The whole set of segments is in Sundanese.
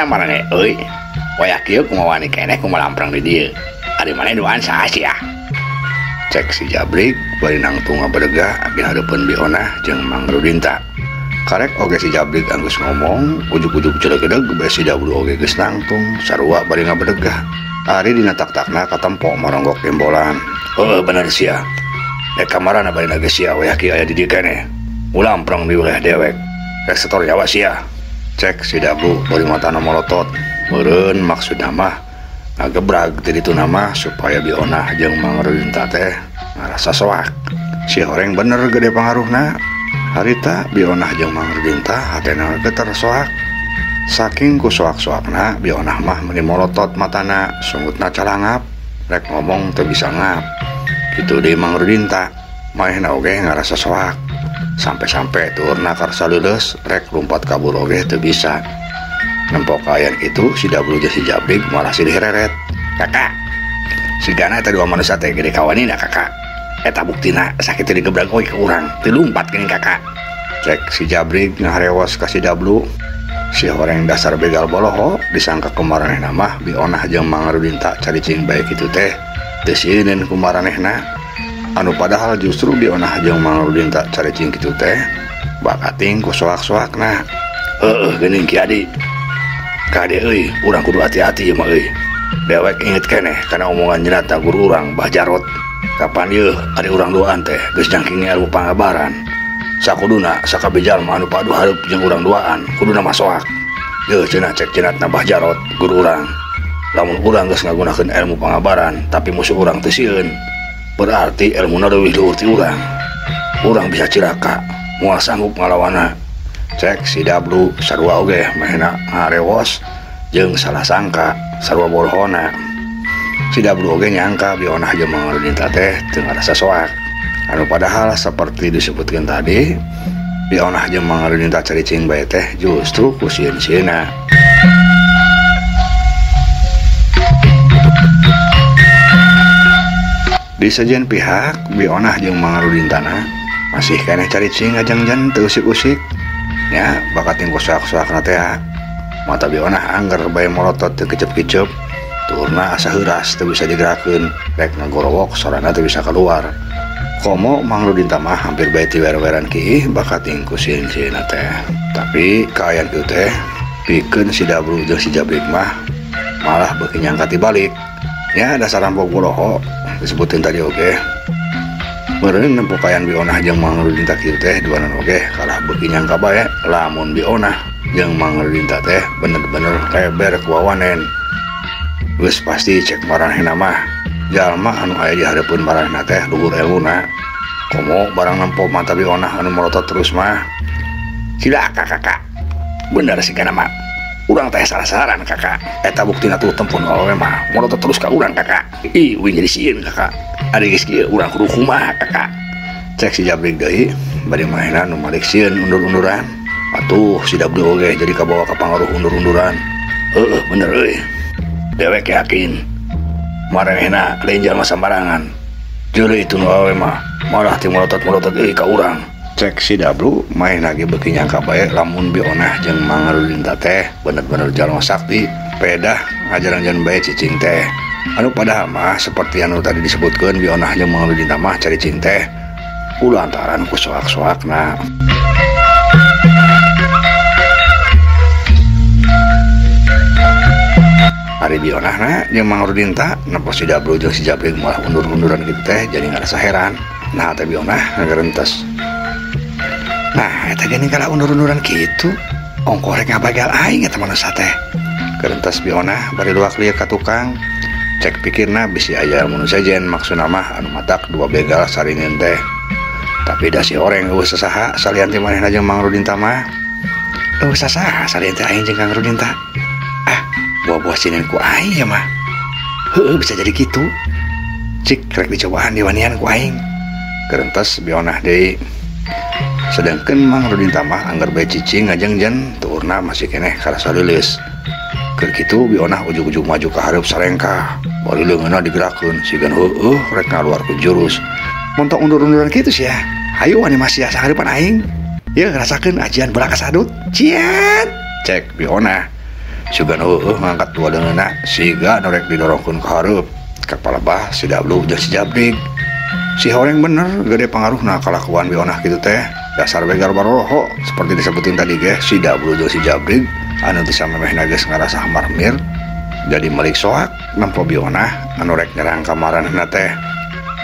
Cilakana marane euy. Wayah kieu kumaha wani keneh kumaha lamprang di dieu. Ari maneh duaan saha sia? Cek si Jabrik bari nangtung ngabedegah di hareupeun Bi Onah jeung Mang Rudinta. Karek oge si Jabrik anggeus ngomong, ujug-ujug celegedeg bae si Dablu oge geus nangtung sarua bari ngabedegah. Ari dina tak-takna katempo maronggok gembolan. Heuh bener sia. Rek kamarana bari na geus sia wayah kieu aya di dieu keneh. Ulamprang di wilayah dewek. Rek setor nyawa sia. Cek si Dablu bari matana molotot. Meureun maksudna mah ngagebrag ti ditu nama supaya Bi Onah jeung Mang Rudinta teh ngarasa soak. Si horeng bener gede pangaruhna. Harita Bi Onah jeung Mang Rudinta hatena geter soak. Saking ku soak-soakna Bi Onah mah meuni molotot matana, sungutna calangap, rek ngomong teu bisa ngap. Kitu deui Mang Rudinta, manehna oge ngarasa soak. Sampai-sampai tuurna karsa leuleus, rek lumpat kabur oge teu bisa. Nempok kaayaan kitu si Dablu jeung si Jabrik malah silih reret. Kakak, sigana eta dua manusia teh gede kawanina kakak. Eta buktina sakit teh digebrag oge ka urang, teu lumpat geuning kakak. Cek si Jabrik ngaharewos ka si Dablu. Si horeng dasar begal boloho disangka kumaranehna mah Bi Onah jeung Mang Rudinta caricing bae kitu teh teu sieuneun kumaranehna. Anu padahal justru Bi Onah jeung Mang Rudinta caricing kitu teh bakating ku soak-soakna. Heueuh geuning Ki Adi. Kade euy, urang kudu hati-hati ieu mah euy. Dewek inget keneh kana omongan jenatna guru urang Bah Jarot. Kapan yeuh ari urang duaan teh geus jangking ilmu pangabaran. Sakuduna sakabeh jalma anu padu hareup jeung urang duaan kuduna mah soak. Yeuh cenah cek jenatna Bah Jarot guru urang. Lamun urang geus ngagunakeun ilmu pangabaran tapi musuh urang teu sieun, berarti ilmuna leuwih luhur ti urang. Urang bisa cilaka, moal sanggup ngalawanna. Cek si Dablu sarua oge manehna ngarewos jeung salah sangka sarua bolohona. Si Dablu oge nyangka Bi Onah jeung Mang Rudinta teh teu ngarasa soak. Anu padahal seperti disebutkan tadi, Bi Onah jeung Mang Rudinta caricing bae teh justru ku sieun-sieunna. Di sejen pihak Bi Onah jeung Mang Rudintana masih keneh caricing ngajangjan teu usik-usik. Nya bakating ku soak-soakna teh. Mata Bi Onah angger bae molotot teu kicep-kicep, tuurna asa heuras teu bisa digerakkeun, rek ngagorowok sorana teu bisa keluar. Komo Mang Rudinta mah hampir bae tiwer-weran kiih bakating ku sieun-sieunna teh. Tapi kaayaan kieu teh pikeun si Dablu jeung si Jabrik mah malah beuki nyangka tibalik. Nya dasar rampok boloho disebutin tadi oge. Meureun nempo kaayaan Bi Onah jeung Mang Rudinta kieu teh duanan oge kalah beuki nyangka bae lamun Bi Onah jeung Mang Rudinta teh bener-bener reber kuawanen. Geus pasti cek maranehna mah jalma anu aya di hareupeun maranehna teh luhur elmuna. Komo barang nempo mata Bi Onah anu melotot terus mah. Cilaka kakak. Bener sih kana mah. Urang teh salah saran kakak. Eta buktina tuh tempon awewe mah melotot terus ka urang kakak. Ih, uing jadi sieun kakak. Ari geus kieu urang kudu kumaha kakak. Cek si Jabrik deui bari manehna nu malik sieun undur-unduran. Atuh si Dablu oge jadi kabawa ka pangaruh undur-unduran. Heueuh bener euy. Dewek yakin maranehna lain jalma sambarangan. Jeuleuh itu nu awewe mah malah ti melotot-melotot euy ka urang. Cek si Dablu manehna ge beuki nyangka bae lamun Bi Onah jeung Mang Rudinta teh bener-bener jalma sakti, pedah ngajaran-jaran bae cicing teh. Anu padahal mah seperti anu tadi disebutkeun Bi Onah jeung Mang Rudinta mah caricing teh ulantaran ku soak-soakna. Ari Bi Onahna jeung Mang Rudinta nempo si Dablu jeung si Jabrik malah undur-unduran kitu teh jadi ngarasa heran. Nah teh Bi Onah ngagerentes. Nah eta geuning kalah undur-unduran kitu ongkoh rek ngabagal aing eta manusa teh. Gerentes Bi Onah bari luak lieu ka tukang. Cek pikirna bisi aya mun sejen maksudna mah anu matak dua begal saringeun teh. Tapi da si horeng eueuh sasaha salian ti manehna jeung Mang Rudinta mah. Eueuh sasaha salian ti aing jeung Kang Rudinta. Ah, buah-buah sieun ku aing ya mah. Heueuh bisa jadi kitu. Cik rek dicobaan diwanian ku aing. Gerentes Bi Onah deui. Sedangkan Mang Rudinta mah angger bae cicing ngajengjen tuurna masih keneh karasa leuleus. Keur kitu Bi Onah ujug-ujug maju ka hareup sarengkah. Bari leungeunna digerakkeun sigan heueuh rek ngaluarkeun jurus. Montok undur-unduran kitu sia. Hayu wani masih asa hareupan aing. Yeuh ngerasakeun ajian bola kasadut. Ciat. Cek Bi Onah. Sugan heueuh ngangkat dua leungeunna siga nu rek didorongkeun ka hareup. Kapalabah si Dablu jeung si Jabrik. Si horeng bener gede pangaruhna kalakuan Bi Onah kitu teh. Dasar begal baroloho seperti disebutin tadi ge si Dablu jeung si Jabrik anu teu samemehna geus ngarasa marmir jadi malik soak nempo Bi Onah anu rek nyerang ka maranehna teh.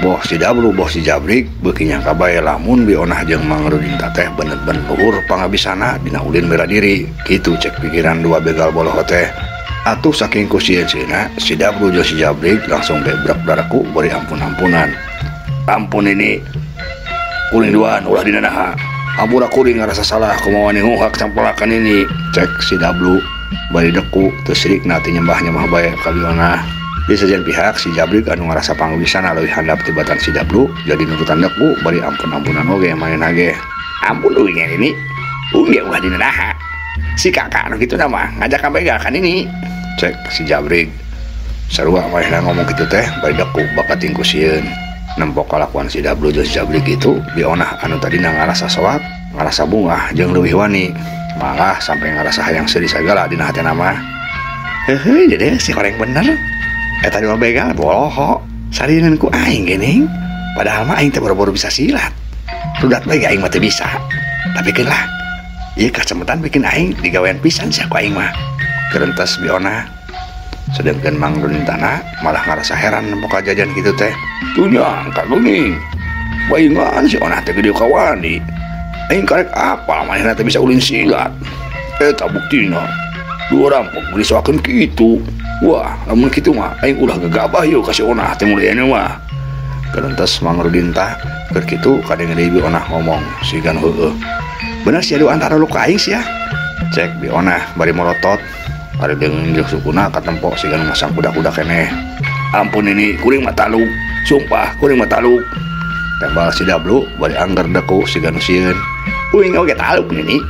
Boh si Dablu boh si Jabrik beuki nyangka bae lamun Bi Onah jeung Mang Rudinta teh bener-bener luhur pangabisana dina ulin bela diri. Kitu cek pikiran dua begal boloho teh. Atuh saking ku sieun-sieunna si Dablu jeung si Jabrik langsung bebrak daraku bari ampun-ampunan. Ampun ini kuring duaan ulah dina naha. Ampura kuring ngarasa salah kumaha wani nguhak campelakan ini. Cek si Dablu bari deku teu sirikna ti nyembah-nyembah bae ka Bi Onah. Di sejen pihak si Jabrik anu ngarasa pangwisana leuwih handap tibatan si Dablu jadi nurutan deku bari ampun-ampunan oge manehna ge. Ampun euy ini. Uing ge ulah dina naha. Si kakak anu kitu mah ngajak ka begal kan ini. Cek si Jabrik. Sarua manehna ngomong kitu teh bari deku bakat tingku sieun. Nempok kalakuan si Dablu jeung si Jabrik itu Bi Onah anu tadina ngarasa soak, ngarasa bungah jeung leuwih wani, malah sampai ngarasa hayang seuri sagala dina hatena mah. Heuheuy dede si horeng bener. Eta dua begal boloho, sarieun ku aing geuning. Padahal mah aing teh boro-boro bisa silat. Rudat bae aing mah teu bisa. Tapi keun lah, ieu kacemetan bikin aing digawean pisan sia ku aing mah. Kerentas Bi Onah. Sedangkan Mang Rudintana malah ngarasa heran nempo kajajan kitu teh. Tuh nyangka geuning. Baingan si Onah teh gede kawani. Aing karek apal manehna teh bisa ulin silat. Eta buktina. Dua rampok disoakeun kitu. Wah, lamun kitu mah aing ulah gegabah yeuh ka si Onah teh mulai ayeuna mah. Kerentas Mang Rudinta keur kitu kadenge deui Bi Onah ngomong sigan heueuh. Bener sia dua antara lu ka aing sia. Cek Bi Onah bari morotot. Ari deungeun jeung sukuna katempo siga nu masang kuda-kuda keneh. Ampun ini kuring mah taluk. Sumpah kuring mah taluk. Tembal si Dablu bari angger deku siga nu sieun. Uing oge taluk nini.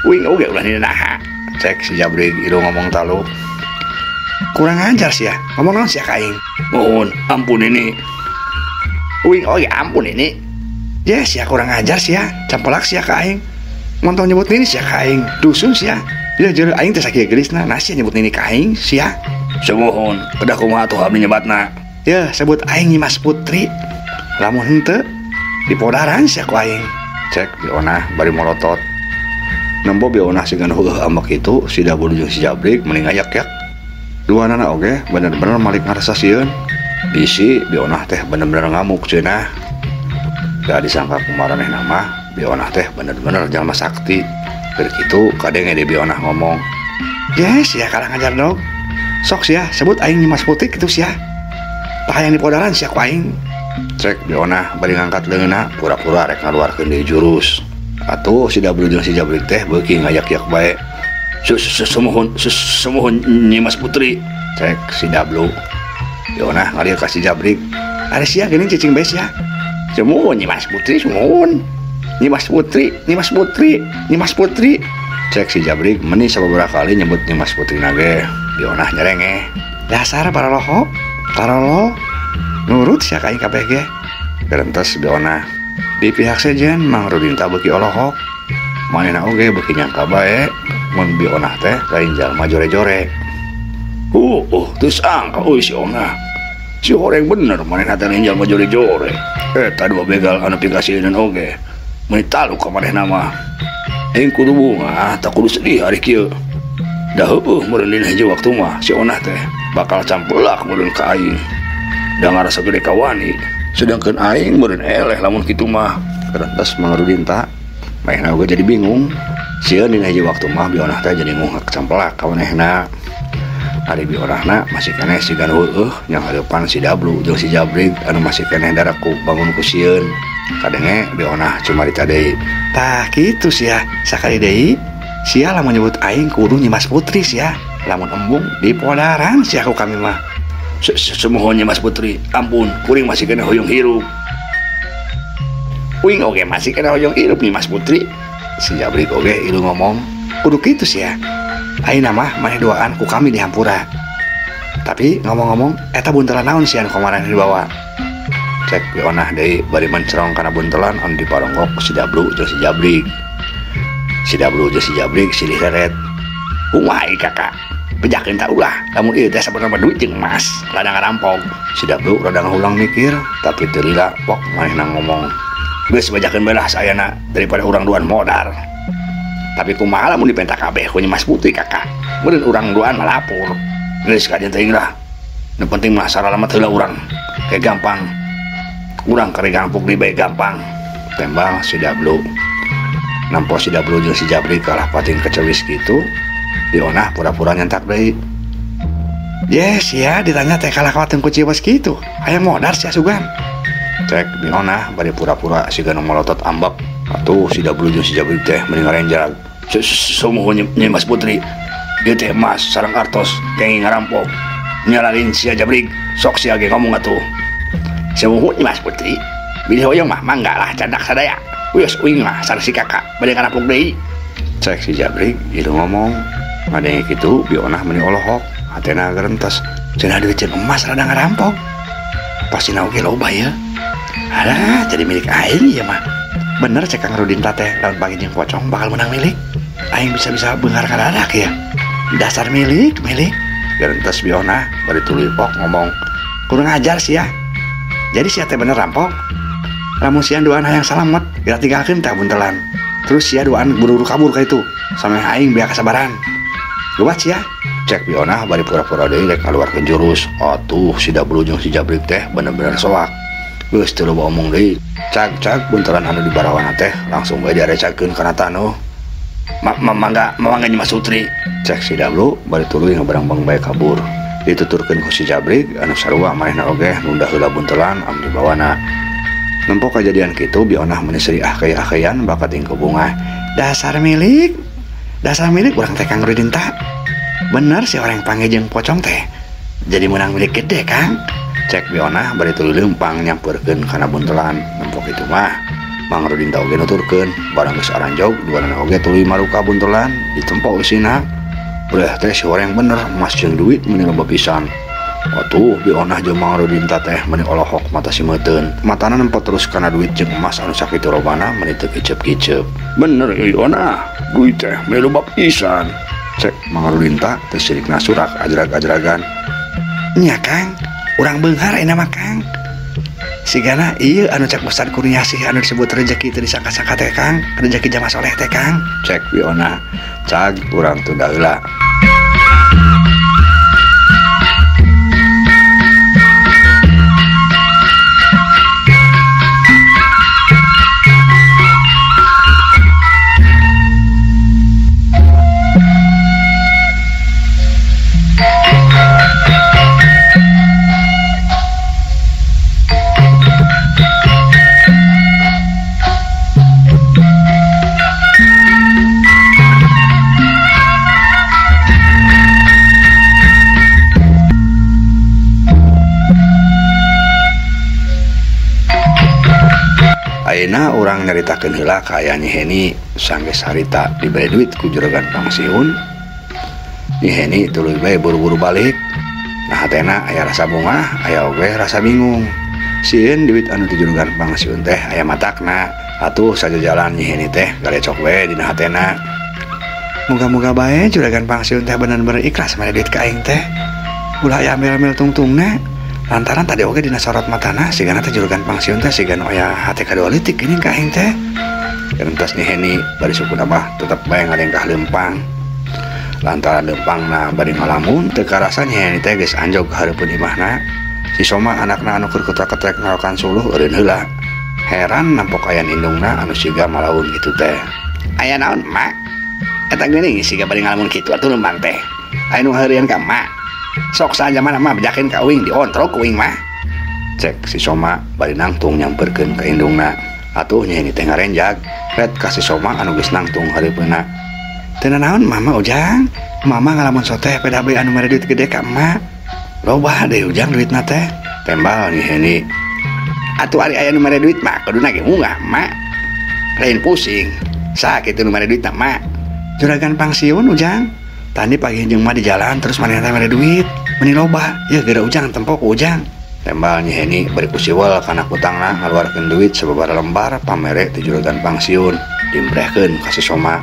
Uing oge ulah nini naha. Cek si Jabrik ieu ngomong taluk. Kurang ajar sia. Ngomong naon sia ka aing? Mohon ampun ini. Uing oge ampun ini. Yes sia kurang ajar sia. Campelak sia ka aing. Montong nyebut nini sia ka aing. Dusun sia. Ya jero aing teh sakieu geulisna, nah sia nyebut nini ka aing sia. Sumuhun, kedah kumaha atuh abdi nyebatna? Yeuh, sebut aing Nyimas Putri. Lamun henteu dipodaran sia ku aing. Cek Bi Onah bari molotot. Nempo Bi Onah sigan heueuh ambek kitu, si Dabul jeung si Jabrik mending ngayak-yak. Duanana oge bener-bener malik ngarasa sieun. Bisi Bi Onah teh bener-bener ngamuk cenah. Da disangka ku maranehna mah Bi Onah teh bener-bener jalma sakti. Keur kitu kadenge deui Bi Onah ngomong. Yes, ya kalah ngajar dog. Sok sia sebut aing Nyimas Putri kitu sia. Tah hayang dipodaran sia ku aing. Cek Bi Onah bari ngangkat leungeunna pura-pura rek ngaluarkeun deui jurus. Atuh si Dablu jeung si Jabrik teh beuki ngayak-yak bae. Sumuhun sumuhun Nyimas Putri. Cek si Dablu. Bi Onah ngalieu ka si Jabrik. Ari sia geuning cicing bae sia. Sumuhun Nyimas Putri sumuhun. Nyimas Putri, Nyimas Putri, Nyimas Putri. Cek si Jabrik meni sababaraha kali nyebut Nyimas Putri nage. Bi Onah nyerengeh. Dasar paraloho, tarolo, nurut sia ka aing kabeh ge. Gerentes Bi Onah. Di pihak sejen Mang Rudinta beuki olohok. Manehna oge beuki nyangka bae mun Bi Onah teh lain jalma jore-jore. Teu sangka euy si Onah. Si horeng bener manehna teh lain jalma jore-jore. Eta dua begal anu pikasieun oge. Meuni taluk ka manehna mah. Aing kudu bungah tak kudu sedih ari kieu. Da heueuh meureun dina hiji waktu mah si Onah teh bakal campelak meureun ka aing. Da ngarasa gede kawani, sedangkan aing meureun eleh lamun kitu mah. Kerentas Mang Rudinta, manehna oge jadi bingung. Sieun dina hiji waktu mah Bi Onah teh jadi nguhak campelak ka manehna. Ari Bi Onahna masih keneh sigan heueuh yang hareupan si Dablu jeung si Jabrik anu masih keneh daraku bangun ku sieun. Kadenge Bi Onah cumarita deui. Tah kitu sia, sakali deui sia lamun nyebut aing kudu Nyimas Putri sia. Lamun embung dipodaran sia ku kami mah. Sumuhun Nyimas Putri, ampun kuring masih kena hoyong hirup. Uing oge masih kena hoyong hirup Nyimas Putri. Si Jabrik oge ilu ngomong, kudu kitu sia. Ayeuna mah maneh duaan ku kami dihampura. Tapi ngomong-ngomong eta buntelan naon sia anu kamaran dibawa? Cek Bi Onah deui bari mencerong kana buntelan anu diparonggok si Dablu jeung si Jabrik. Si Dablu jeung si Jabrik silih reret. Kumaha ieu kakak? Bejakeun ta ulah lamun ieu teh sabenerna duit jeung emas rada ngarampok. Si Dablu rada ngahulang mikir tapi teu lila pok manehna ngomong. Geus bejakeun bae lah sayana daripada urang duaan modar. Tapi kumaha lamun dipenta kabeh ku Nyi Mas Putri kakak. Meureun urang duaan malapur. Geus kajian teuing lah. Nu penting mah saralamet heula urang. Kayak gampang. Urang kare gampuk di bae gampang. Tembal si Dablu. Nampo si Dablu jeung si Jabri kalah pating kecewis kitu. Dionah pura-pura nyentak deui. Yes ya ditanya teh kalah kawateun ku ciwes kitu. Hayang modar sia sugan. Cek Bionah bari pura-pura siga nu molotot ambek. Atuh si Dablu jeung si Jabri teh meni ngarenjag. Sumuhun Nyi Mas Putri. Ieu teh emas sareng artos kenging ngarampok. Nyalain sia Jabrik, sok sia ge ngomong atuh. Sumuhun Nyi Mas Putri. Bilih hoyong mah mangga lah candak sadaya. Wios uing mah sareng si kakak bade ngarampok deui. Cek si Jabrik ieu ngomong. Ngadenge kitu Bionah meni olohok, hatena gerentes. Cenah duit jeung emas rada ngarampok. Pastina oge loba ya. Alah, jadi milik aing ieu mah. Bener cek Kang Rudin teh lamun pagi jeung pocong bakal menang milik. Aing bisa-bisa beunghar kadadak ya. Dasar milik, milik. Gerentes Bionah bari tuluy pok ngomong. Kurang ajar sia. Jadi sia teh bener rampok. Lamun sia duaan hayang salamet, geura tinggalkeun tah buntelan. Terus sia duaan buru-buru kabur ka itu. Sampe aing beak kasabaran. Luat sia. Cek Bionah bari pura-pura deui rek ngaluarkeun jurus. Atuh si Dablu jeung si Jabrik teh bener-bener soak. Geus teu loba omong deui. Cag-cag buntelan anu dibarawana teh langsung bae diarecakeun kana taneuh. Mangga mangga Nyi Mas Putri. Cek si Dablu bari tuluy ngabarang-bang bae kabur. Dituturkeun ku si Jabrik anu sarua manehna oge nunda heula buntelan anu dibawana. Nempo kajadian kitu Bionah meni seuri ahkey-ahkeyan bakat ing kubungah. Dasar milik. Dasar milik urang teh Kang Rudin ta. Bener si orang panggil jeung pocong teh. Jadi menang milik gede Kang. Cek Bionah bari tuluy leumpang nyamperkeun kana buntelan. Nempo kitu mah Mang Rudin ta oge nuturkeun barang geus aranjog duanana oge tuluy maruka buntelan ditempo eusina. Breh teh si orang bener emas jeung duit meni loba pisan. Atuh Bionah jeung Mang Rudin teh meni olohok mata simeuteun. Matana nempo terus kana duit jeung emas anu sakitu lobana meni teu kicep-kicep. Bener Bionah, duit teh meni loba pisan. Cek Mang Rudin teh sirikna surak ajrag-ajragan. Nya Kang, urang beunghar ayeuna mah Kang. Sigana ieu anu cek Ustad Kurniasih anu disebut rezeki teu disangka-sangka teh Kang, rezeki jamaah soleh teh Kang. Cek Bionah, cag urang tunda heula. Ayeuna urang nyaritakeun heula ka aya Nyi Heni sanggeus harita dibere duit ku juragan pangsiun. Nyi Heni tuluy bae buru-buru balik. Nah hatena aya rasa bungah, aya oge rasa bingung. Sieun duit anu ti juragan pangsiun teh aya matakna. Atuh sajajalan Nyi Heni teh galecok we dina hatena. Moga-moga bae juragan pangsiun teh bener-bener ikhlas mere duit ka aing teh. Ulah aya amel-amel tungtungna. Lantaran tadi oge dina sorot matana sigana teh juragan pangsiun teh sigana aya hate kadua leutik geuning ka aing teh. Gentos Nyi Heni bari sukuna mah tetep bae ngalengkah leumpang. Lantaran leumpangna bari ngalamun teu karasa Nyi Heni teh geus anjog ka hareupeun imahna. Si Soma anakna anu keur ketrek-ketrek ngarokan suluh eureun heula. Heran nampok ayan indungna anu siga malaun kitu teh. Aya naon, Mak? Eta geuning siga bari ngalamun kitu atuh leumpang teh. Aya nu heureun ka Mak. Sok saja mana mah bejakeun ka uing diontrok uing mah. Cek si Soma bari nangtung nyamperkeun ka indungna. Atuh Nyi Heni teh ngarenjag ret ka si Soma anu geus nangtung hareupeunna. Teu nanaon mama Ujang, mama ngalamun soteh peda bae anu mere duit gede ka emak. Loba deui Ujang duitna teh. Tembal Nyi Heni. Atuh ari aya nu mere duit mah kuduna ge munggah mak. Lain pusing. Sakitu nu mere duitna mak. Juragan pangsiun Ujang. Tadi pagi jeung mah di jalan terus manehna teh mere duit, meni loba. Yeuh geura Ujang tempo ku Ujang. Tembal Nyi Heni bari ku siwel kana kutangna ngaluarkeun duit sababaraha lembar pamere ti juragan pangsiun dimbrehkeun ka si Soma.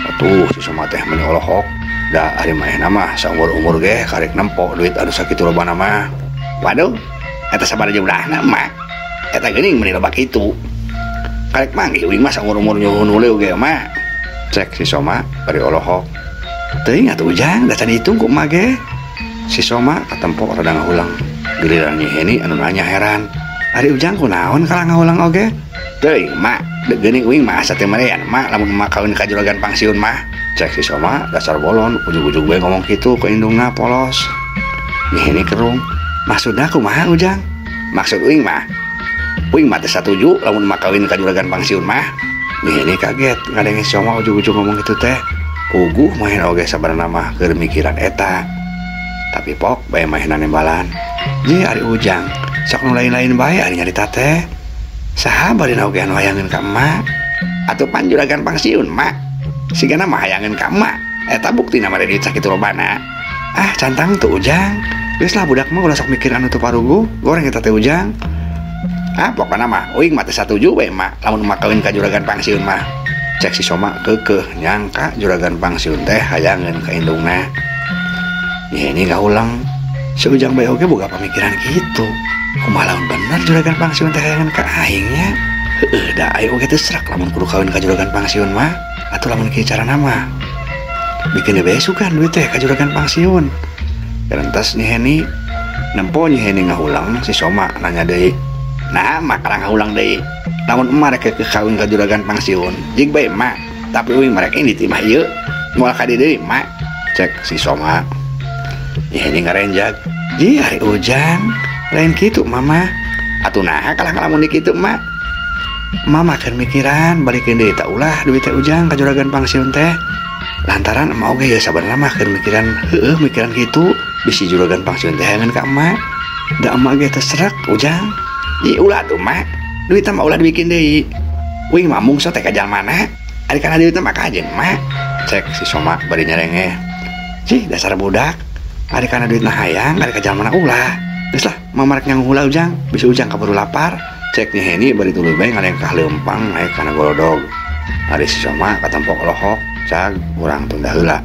Atuh si Soma teh meni olohok. Da ari manehna mah saumur-umur ge karek nempo duit anu sakitu lobana mah. Waduh, eta sabaraha jumlahna mah? Eta geuning meuni loba kitu. Karek manggih uing mah saumur-umur nyuhun huleu ge mah. Cek si Soma bari olohok. Teuing atuh Ujang, da can dihitung ku emak ge. Si Soma katempo rada ngahulang. Giliran Nyi Heni anu nanya heran. Ari Ujang kunaon kalah ngahulang oge? Teuing mak, geuning uing mah asa teu merean mak lamun emak kawin ka juragan pangsiun mah. Cek si Soma dasar bolon, ujug-ujug bae ngomong kitu ke indungna polos. Nyi Heni kerung. Maksudna kumaha Ujang? Maksud uing mah, uing mah teu satuju lamun emak kawin ka juragan pangsiun mah. Nyi Heni kaget ngadenge si Soma ujug-ujug ngomong kitu teh. Puguh main oge sabarna mah keur mikiran eta. Tapi pok bae mahna nembalan. Ye ari Ujang, sok nu lain-lain bae ari nyarita teh. Saha barina oge anu hayangeun ka emak? Atuh pan juragan pangsiun mak. Sigana mah hayangeun ka emak. Eta buktina mah duit sakitu lobana. Ah cantang tuh Ujang. Geus lah budak mah ulah sok mikir anu teu paruguh, goreng eta teh Ujang. Ah pokona mah uing mah teu satuju we mak lamun emak kawin ka juragan pangsiun mah. Cek si Soma keukeuh nyangka juragan pangsiun teh hayangeun ka indungna. Nyi Heni ngahulang. Si Ujang bae oge boga pamikiran kitu. Kumaha lamun bener juragan pangsiun teh hayangeun ka aing nya? Heueuh da aing oge teu serak lamun kudu kawin ka juragan pangsiun mah. Atuh lamun kieu carana mah. Bikin bae sugan duit teh ka juragan pangsiun. Gerentas Nyi Heni. Nempo Nyi Heni ngahulang si Soma nanya deui. Nah, mah karang ngahulang deui. Lamun emak rek keukeuh kawin ka juragan pangsiun, jig bae emak. Tapi uing mah rek indit imah ieu. Moal ka dieu deui emak. Cek si Soma. Nyi Heni ngarenjag. Ji ari Ujang, lain kitu mama. Atuh naha kalah ngalamun di kitu emak. Mama keur mikiran balikeun deui ta ulah duit teh Ujang ka juragan pangsiun teh. Lantaran emak oge ya sabarna mah keur mikiran heueuh mikiran kitu bisi juragan pangsiun teh hayangeun ka emak. Da emak ge teu serak Ujang. Ji ulah tuh mak. Duit mah ulah dibikin deui. Uing mah mungso teh ka jalmana. Ari kana duit mah kajen mak. Cek si Soma bari nyerengeh. Cih dasar budak. Ari kana duit mah hayang, ari ka jalmana ulah. Geus lah, mama rek nyangu heula Ujang, bisi Ujang kaburu lapar. Cek Nyi Heni bari tuluy bae ngalengkah leumpang naek kana golodog. Ari si Soma katempo lohok, cag urang tunda heula.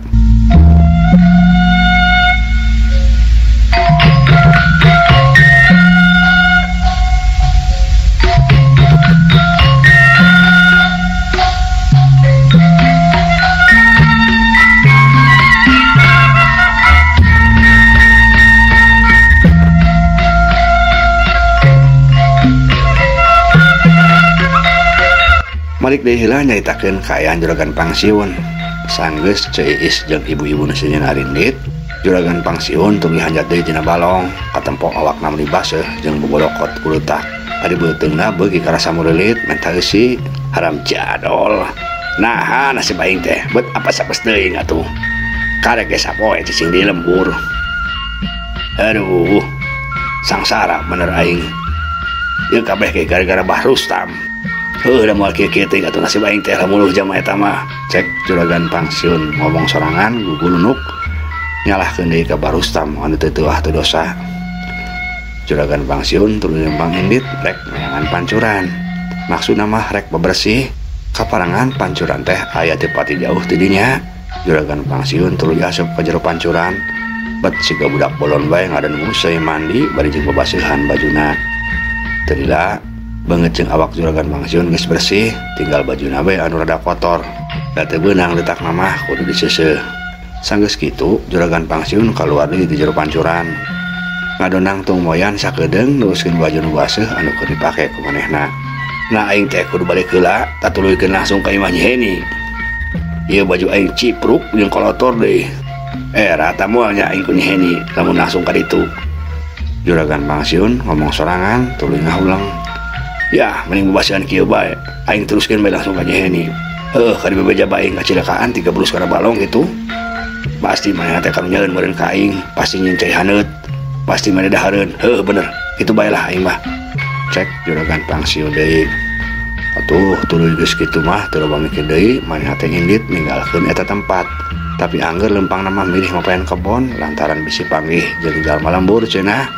Malik deui heula nyaritakeun kaayaan juragan pangsiun. Sanggeus Ceu Iis jeung ibu-ibu nu seunyeun arindit, juragan pangsiun tuluy hanjat deui tina balong, katempo awakna meuni baseuh jeung bobolokot kuleutak. Ari beuteungna beuki karasa mureulit menta eusi, haram jadol. Naha nasib aing teh, bet apa sapes teuing atuh. Karek ge sapoe cicing di lembur. Aduh, sangsara bener aing. Ieu kabeh ge gara-gara Bah Rustam. Heuh, da moal kieu-kieu teuing atuh nasib aing teh lamun jama eta mah. Cek juragan pangsiun ngomong sorangan gugulunuk nyalahkeun deui ka Bah Rustam anu teu teuah teu dosa. Juragan pangsiun tuluy lempang indit rek neangan pancuran. Maksudna mah rek bebersih. Kaparangan pancuran teh aya teu pati jauh ti dinya. Juragan pangsiun tuluy asup ka jero pancuran. Bet siga budak bolon bae ngadan museuy mandi bari jeung babaseuhan bajuna. Teu lila beungeut jeung awak juragan pangsiun geus bersih, tinggal bajuna bae anu rada kotor. Da teu beunang leutakna mah kudu diseuseuh. Sanggeus kitu juragan pangsiun kaluar deui ti jero pancuran. Ngadonang tung moyan sakedeung neruskeun baju nu baseuh anu keur dipake ku manehna. Nah aing teh kudu balik heula, tatuluykeun langsung ka imah Nyi Heni. Ieu baju aing cipruk jeung kolotor deui. Rata moal nya aing ku Nyi Heni lamun langsung ka ditu. Juragan pangsiun ngomong sorangan tuluy ngahulang. Ya, mending bebasian kieu bae. Aing teruskeun bae langsung ka Nyi Heni. Heuh, ka dibebeja bae aing kacilkaan 3 bulus kana balong kitu. Pasti manehna teh karunyaeun meureun ka aing, pasti nyeun cai haneut, pasti maneh dahareun. Heuh, bener. Kitu bae lah aing mah. Cek juragan pangsiun deui. Atuh tuluy geus kitu mah teu loba mikir deui, manehna teh indit ninggalkeun eta tempat. Tapi angger lempangna mah milih mapayan kebon lantaran bisi panggih jeung jalma lembur cenah.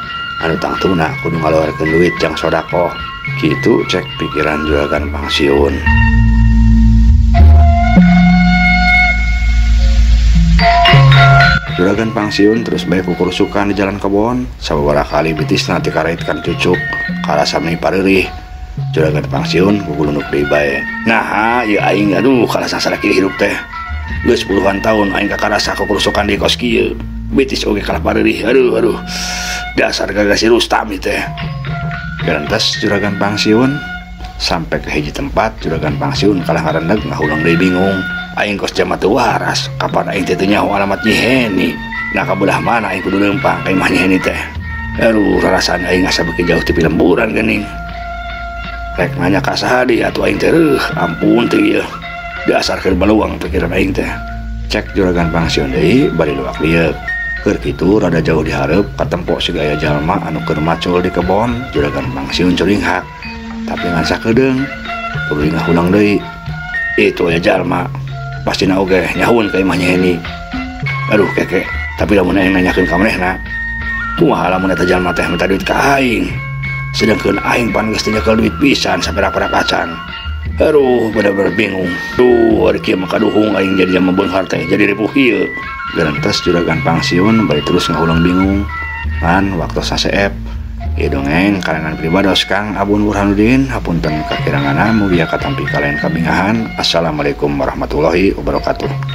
Anu tangtuna kudu ngaluarkeun duit jang sodakoh. Kitu cek pikiran juragan pangsiun. Juragan pangsiun terus bae kukurusukan di jalan kebon. Sababaraha kali bitisna tikarait kan cucuk karasa meni pareurih. Juragan pangsiun kugulunduk deui bae. Nah, ieu aing aduh karasa sarakiri hirup teh. Geus puluhan tahun aing kakarasa kukurusukan di kos kieu. Bitis oge kalah pareurih. Aduh aduh. Dasar gara-gara si Rustam ieu teh. Gerentes juragan pangsiun sampai ke hiji tempat juragan pangsiun kalah ngarendeg ngahuleng deui bingung. Aing kos jama teu waras, kapan aing teh teu nyaho alamat Nyi Heni. Nah kabelah mana aing kudu leumpang ka imah Nyi Heni teh. Aduh, rarasaan aing asa beuki jauh ti pilemburan geuning. Rek nanya ka saha deui atuh aing teh, reuh, ampun teh ieu. Dasar keur baluang pikiran aing teh. Cek juragan pangsiun deui bari luak lieuk. Keur kitu rada jauh di hareup katempo siga aya jalma anu keur macul di kebon. Juragan pangsiun curinghak, tapi ngan sakedeung tuluy ngahuleng deui. Itu aya jalma pastina oge nyahueun ka imah Nyi Heni. Aduh keke, tapi lamun aing nanyakeun ka manehna, kumaha lamun eta jalma teh minta duit ka aing? Sedangkeun aing pan geus teu nyekel duit pisan saperak-perak acan. Aduh, bener-bener bingung. Duh, ari kieu mah kaduhung aing jadi jalma beunghar teh, jadi ripuh kieu. Gerentes juragan pangsiun bari terus ngahuleng bingung. Ngan waktu saseep ieu dongeng karangan pribados Kang Abun Burhanuddin, hapunten kakiranganna mugia katampi kalian kabingahan. Assalamualaikum warahmatullahi wabarakatuh.